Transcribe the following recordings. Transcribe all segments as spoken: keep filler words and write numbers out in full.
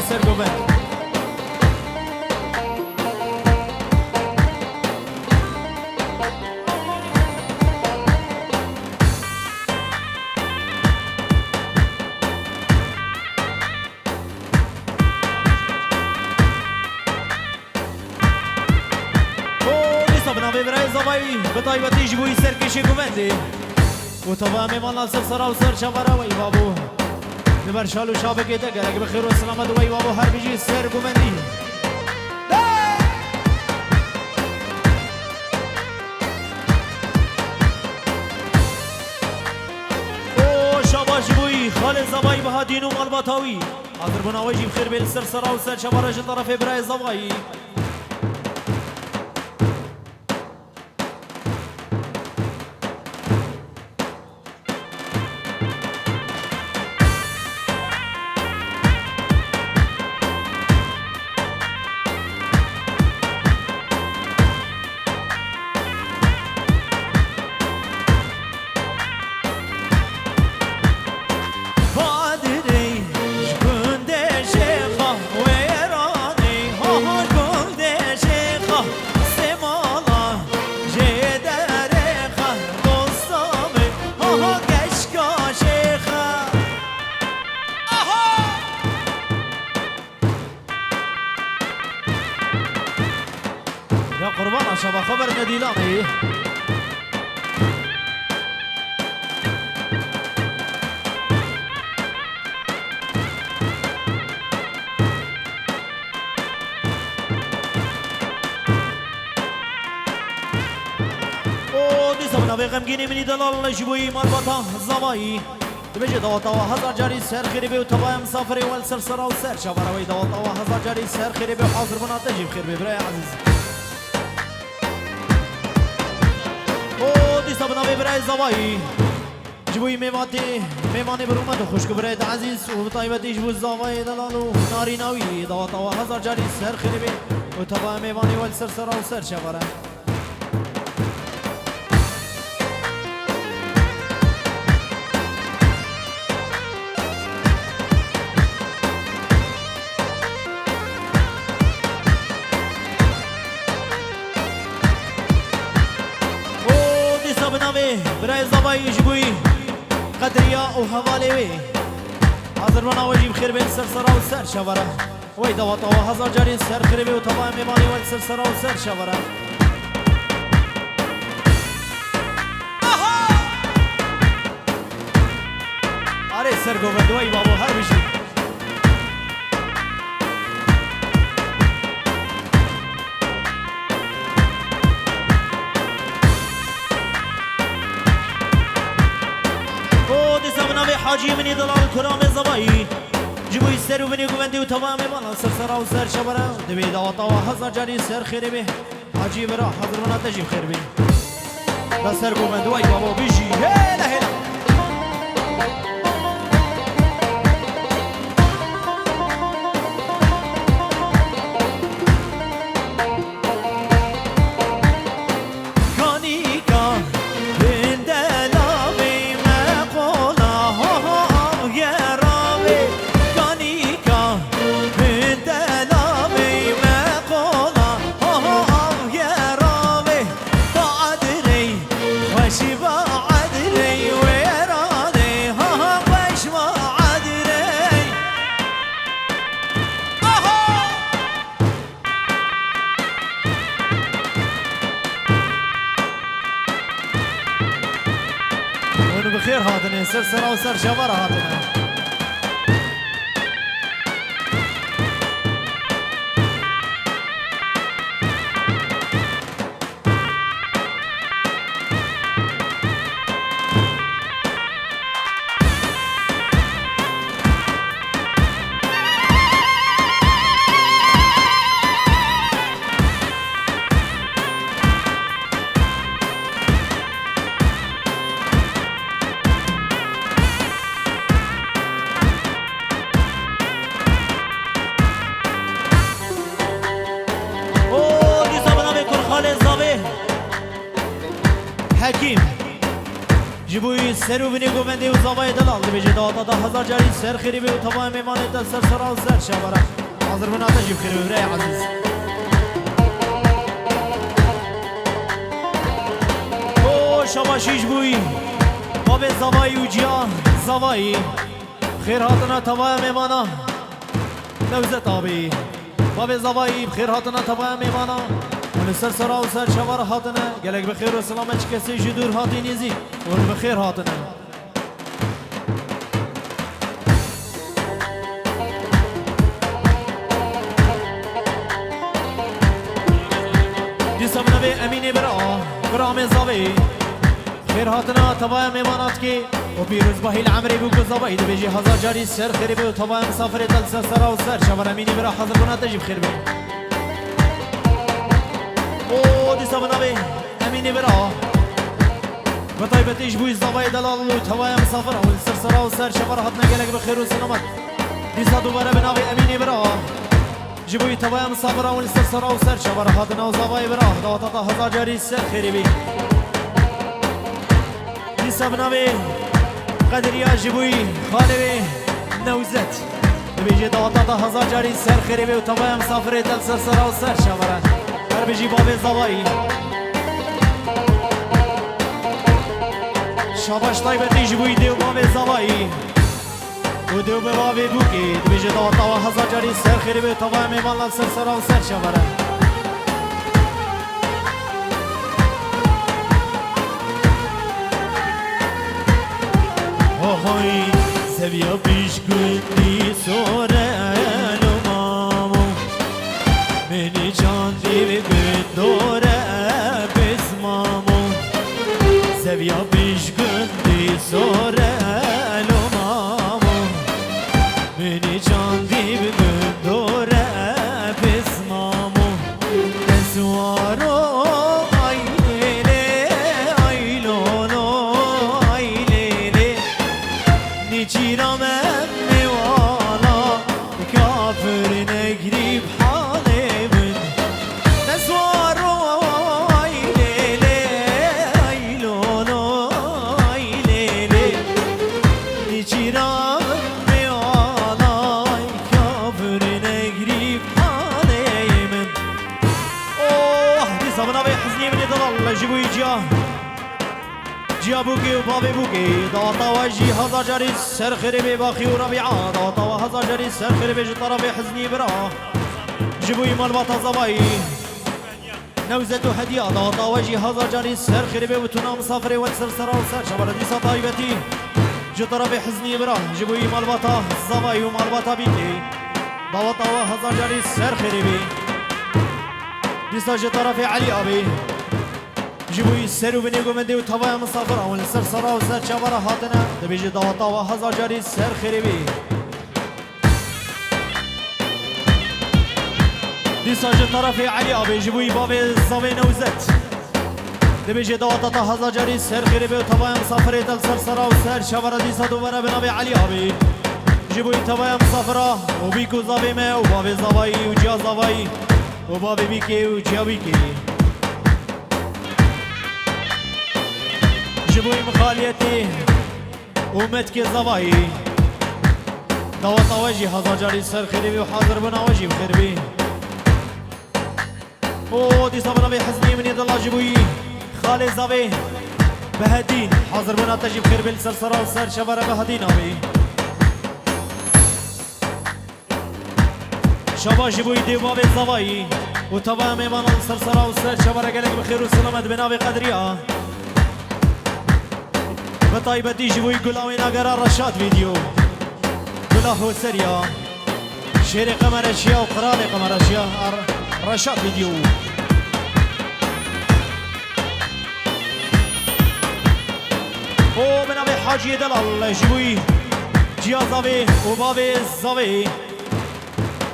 Ser govend. Û dîsa bi navê birayê Zavayî, bi taybetî ji bo wî serkêşê govendê û tava mêvanan ser sera û ser çavara wey babo. Li ber şal û şabekê te gerek bi xêr û selamet wey babo her bijî ser govendî. Û şabaş ji bo wî, xalê Zavayî bi hatîn û malbata wî. Hazir bûna wê jî bi xêr bê li ser sera û ser çavara ji terefê birayê Zavayî. Badirê ji gundê Şêxa Wêranê, ha, ha, gundê Şêxa Sêmala, jê derê Xerbosamê, ha, ha, geşka Şêxa. Aha! Ya qurbana şeva xwe berne dîlanê. O dîsa min navê xemgînê min î delal ji bo yî malbata Zavayî. Dibêje daweta we hezar carî ser xêrê bê û tevaya misafirê we li ser sera û ser çavara we yî daweta we hezar carî ser xêrê bê û hazirbûna te jî bi xêr bê birayê ezîz. O dîsa bi navê birayê Zavayî. Ji bo wî mêvatê, mêvanê bi rûmet û xwişk û birayê te ezîz û bi taybetî ji bo Zavayê delal û narîna wî daweta we hezar carî ser xêrê bê û tevaya mêvanê we li ser sera û ser çavara. Û dîsa bi navê birayê Zavayî ji bo wî qedriya û hevalê wê. Hazirbûna we jî bi xêr bê li ser sera û ser çavara. Wey daweta we hezar carî ser xêrê bê û tevaya mêvanê we li ser sera û ser çavara. Aha! Arê ser govend wey babo her bijî. O dîsa bi navê Hacî min î delal kuramê Zavayî. Ji bo wî ser û binê govendê û tevaya mêvanan ser sera û ser çavara. Divê daweta we hezar carî ser xêrê bê. Hacî bira, hazir bûna te jî bi xêr bê. Da ser govend wey babo bijî. Hêla hêla. Kanika, hindelavê me qola, ho, ho, av geravê. Kanika, hindelavê me qola, ho, ho, av geravê. Ba edirey, xweş ba edirey, wêranê, ha, ha, xweş ba edirey. Aha! Hûn bi xêr hatine, ser sera û ser çavara hatine. Ji bo wî ser û binê govendê û zavayê delal dibêje dawata te hezar carî ser xêrê be û tevaya mêvanê te ser sera û ser çavara. Hazir bûna te jî bi xêr be birayê ezîz. O şabaşî ji bo wî. Bavê zavayî û ciya zavayî. Xêr hatina tevaya mêvana. Newzet abî. Bavê zavayî bi xêr hatina tevaya mêvana. Hûn li ser sera û ser çava re hatine. Gelek bi xêr û selamet ji kesê ji dûr hatî nêzîk. Hûn bi xêr hatine. Dîsa bi navê Emînê bira, bira Amê zavê. Xêr hatina tevaya mêvana dikê û pîrozbahî li emrê bû ku zavayî dibêjî hezar carî ser xêrê be û tevaya misafirê te li ser sera û ser çavara Emînê bira hazir bûna te jî bi xêr be. Û dîsa bi navê Emînê bira. Bi taybetî ji bo wî zavayê delal û tevaya misafira û li ser sera û ser çavara hatine gelek bi xêr û selamet. Dîsa dubare bi navê Emînê bira. Ji bo wî tevaya misafira û li ser sera û ser çavara hatine û zavayê bira dawata te hezar carî ser xêrê bî. Dîsa bi navê Qediriya ji bo wî xalê wê Newzet. Dibêje dawata te hezar carî ser xêrê bê û tevaya misafirê te li ser sera û ser çavara. Her bijî bavê zavayî. Şabaş taybetî ji bo wî dê û bavê zavayî. Û dê û bavê bûkê dibêje dawata we hezar carî ser xêrê be û tevaya mêvan li ser sera û ser çavara. Hohoy, zeviya pîş gundî sore lo mamo. Minî çandî bi gundore biz mamo. Zeviya pîş gundî sore lo mamo. Minî çandî bi gundore biz mamo. Deswaro ay lê lê, ay lo lo, ay lê lê. Nîçîra me mêwana, kafir negrî bi halê min. Neswaro ay lê lê, ay lo lo, ay lê lê. Nîçîra me mêwana, kafir negrî bi halê min. Oh, dîsa bi navê Hizniyê min ê delal ji bo wî ciya. Ciya bûkê û bavê bûkê, dawata we jî hezar carî ser xêrê bê Baxî û Rabîa, dawata we hezar carî ser xêrê bê ji terefê Hiznî bira. Ji bo wî malbata zavayî. Newzet û Hediya, dawata we jî hezar carî ser xêrê bê û tuna misafirê we li ser sera û ser çavara dîsa taybetî. Ji terefê Hiznî bira, ji bo wî malbata zavayî û malbata bîkê. Dawata we hezar carî ser xêrê bê. Dîsa ji terefê Elî abê. Ji bo wî ser û binê govendê û tevaya misafira wan li ser sera û ser çavara hatine, dibêje dawata we hezar carî ser xêrê bê. Dîsa ji terefê Elî abê, ji bo wî bavê zavê Newzet. Dibêje dawata te hezar carî ser xêrê bê û tevaya misafirê te li ser sera û ser çavara dîsa dubare bi navê Elî abê. Ji bo wî tevaya misafira û bîk û zavê me û bavê zavayî û ciya zavayî û bavê bîkê û ciya bîkê. Ji bo wî mixaliyetê û metkê zavayî. Dawata we jî hezar carî ser xêrê bê û hazir bûna we jî bi xêr bê. Û dîsa bi navê Hizniyê min ê dila ji bo wî xalê zavê Behedîn. Hazir bûna te jî bi xêr bê li ser sera û ser çavara Behedîn abî. Şaba ji bo wî dê û bavê zavayî û tevaya mêvanan li ser sera û ser çavara gelek bi xêr û selamet bi navê Qedriya. Bi taybetî ji bo wî gula wê nagera Reşat Vîdyo. Gula Hoseriya. Şêrê Qemereşiya û Qiralê Qemereşiya. Ar-, Reşat Vîdyo. û bi navê Haciyê Delal ji bo wî ciya zavê û bavê zavê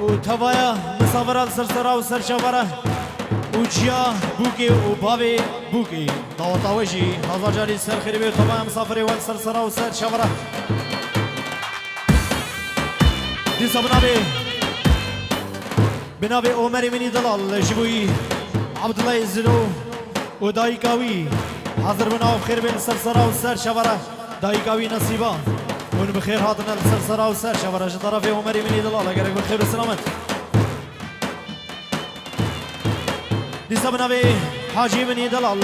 û tevaya misafira li ser sera û ser çavara û ciya bûkê û bavê bûkê. Dawata we jî hezar carî ser xêrê bê û tevaya misafirê we li ser sera û ser çavara. Dîsa bi navê, bi navê Omerê Minî Delal ji bo wî Abdullah Zilo û dayika wî. Hazir bin, ew xêr bên li ser sera û ser çavara dayika wî Nesîba. Hûn bi xêr hatine li ser sera û ser çavara ji tarafê Omerî Minî Dilal e, gelek bi xêr û selamet. Dîsa bi navê Hacî Minî Dilal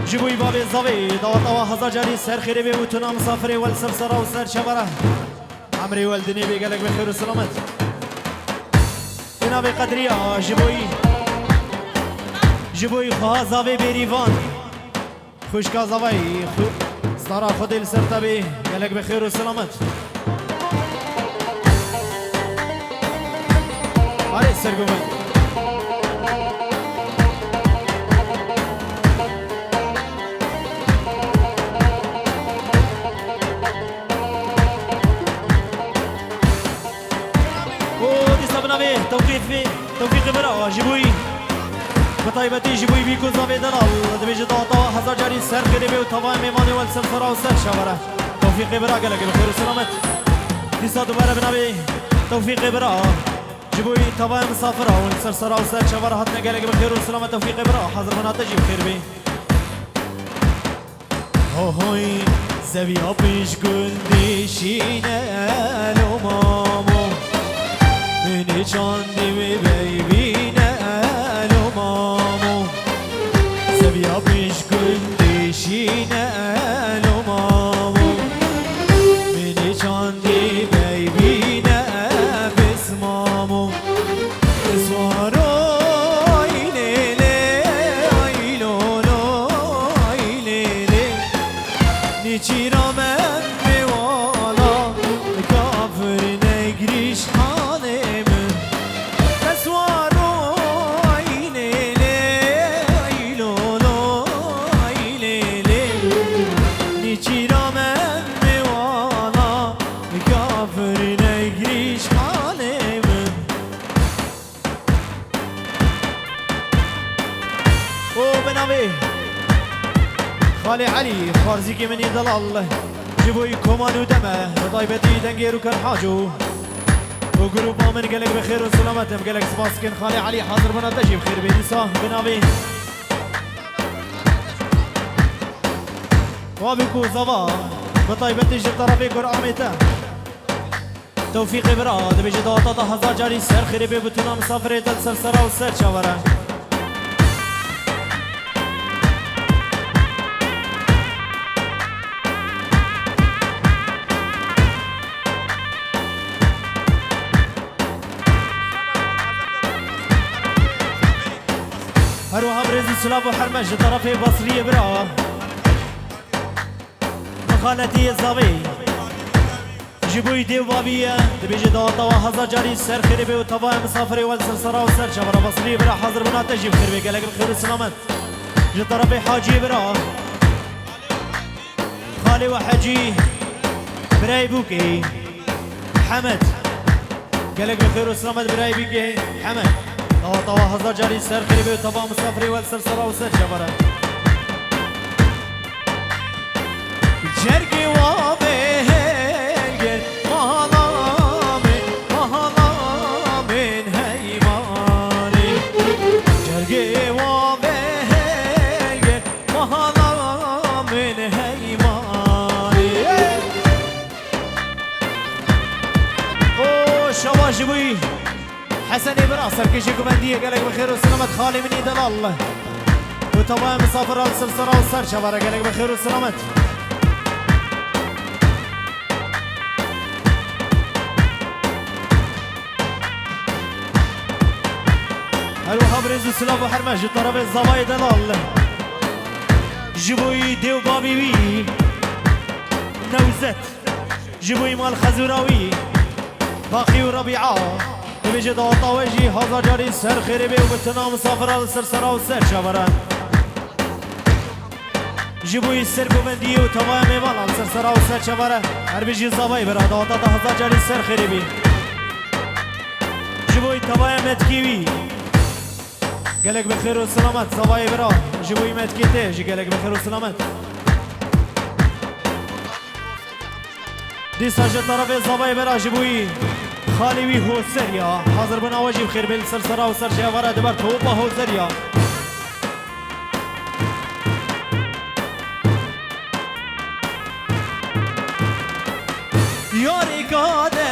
ji bo wî bavê zavê daweta we hezar carî ser xêrê bê û tuna misafirê we li ser sera û ser çavara. Emrê we li dinê bê, gelek bi xêr û selamet. Bi navê Qedriya ji bo wî, ji bo wî xweha zavê bêrîvan. Xwişka zavayî, xwe-, stara Xwedê li ser te bê, gelek bi xêr û selamet. Arê sergovend. û dîsa bi navê Tewfîqê, Tewfîqê Bira ji bo wî, bi taybetî ji bo wî bîk û zavê delal, dibêje daweta hezar carî ser xêrê bê û tavaya mêvanê we li ser sera û ser çavara. Tewfîqê Bira, gelek bi xêr û selamet. Dîsa dubare bi navê Tewfîqê Bira ji bo wî tavaya misafira û li ser sera û ser çavara hatine, gelek bi xêr û selamet. Tewfîqê Bira, hazir bin, te jî bi xêr bê. Hohoy, zeviya pêş gundê şîne elo mamo. Minê çandî wê bey bîne elo mamo. Zeviya pêş gundê şîne elo mamo. Minê çandî bey bîne bes mamo. Swaro, ay lê lê, ay lo lo, ay lê lê. Nêçîra me mêwala, kafir negirîş halê min. Swaro, ay lê lê, ay lo lo, ay lê lê. Nêçîra me mêwala, kafir negirîş halê min. û bi navê Xalê Elî, xwarzîkê min ê delal, ji bo wî koman û deme, bi taybetî dengê Rûken Haco û grûpa min, gelek bi xêr û selamet im, gelek spas dikin. Xalê Elî, hazir bûna te jî bi xêr bê. Dîsa bi navê Wabî ku zava, bi taybetî ji terefê Kur'anê te. Tewfîqê Bira, dibêje daweta te hezar carî ser xêrê bê, bi tuna misafirê te li ser sera û ser çavara. Her wiha bi rêz û silav û hermet ji terefê Basriyê Bira. Bi xaletiyê zavê. Ji bo wî dê û bavî ye, dibêje daweta we hezar carî ser xêrê bê û tavaya misafirê we li ser sera û ser çavara. Basriyê Bira, hazir bûna te jî bi xêr bê, gelek bi xêr û selamet. Ji terefê Haciyê Bira, xalê we Hecî, birayê bûkê Hemed. Gelek bi xêr û selamet birayê bîkê Hemed. Tawa tawa hezar carî ser xêrê bê û tava misafirê we li ser sera û ser çavara. Cergê wa vê helgê mahala min, mahala min hey malê. Cergê wa vê helgê mahala min hey malê. O şewa ji bo wî Hesenê bira serkêşê guvendiyê gelek bi xêr û selamet xalê min î delal. Û tevaya misafira li ser sera û ser çavara gelek bi xêr û selamet. Her wiha bi rêz û silav û herme ji terefê zavayê delal. Ji bo wî dê û bavê wî Newzet. Ji bo wî mal xezûra wî Baqî û Rebîa. Dibêje daweta we jî hezar carî ser xêrê bê û bi tina misafira li ser sera û ser çavara. Ji bo wî sergovendiyê û tevaya mêvana li ser sera û ser çavara. Her bijî zavayê bira daweta te hezar carî ser xêrê bî. Ji bo wî tevaya metkî wî. Gelek bi xêr û selamet zavayê bira. Ji bo wî metkê te jî gelek bi xêr û selamet. Dîsa ji terefê zavayê bira ji bo wî xalê wî Hoser ya. Hazir bûna we jî bi xêr bê li ser sera û ser çavara di ber topa Hoser ya. Yade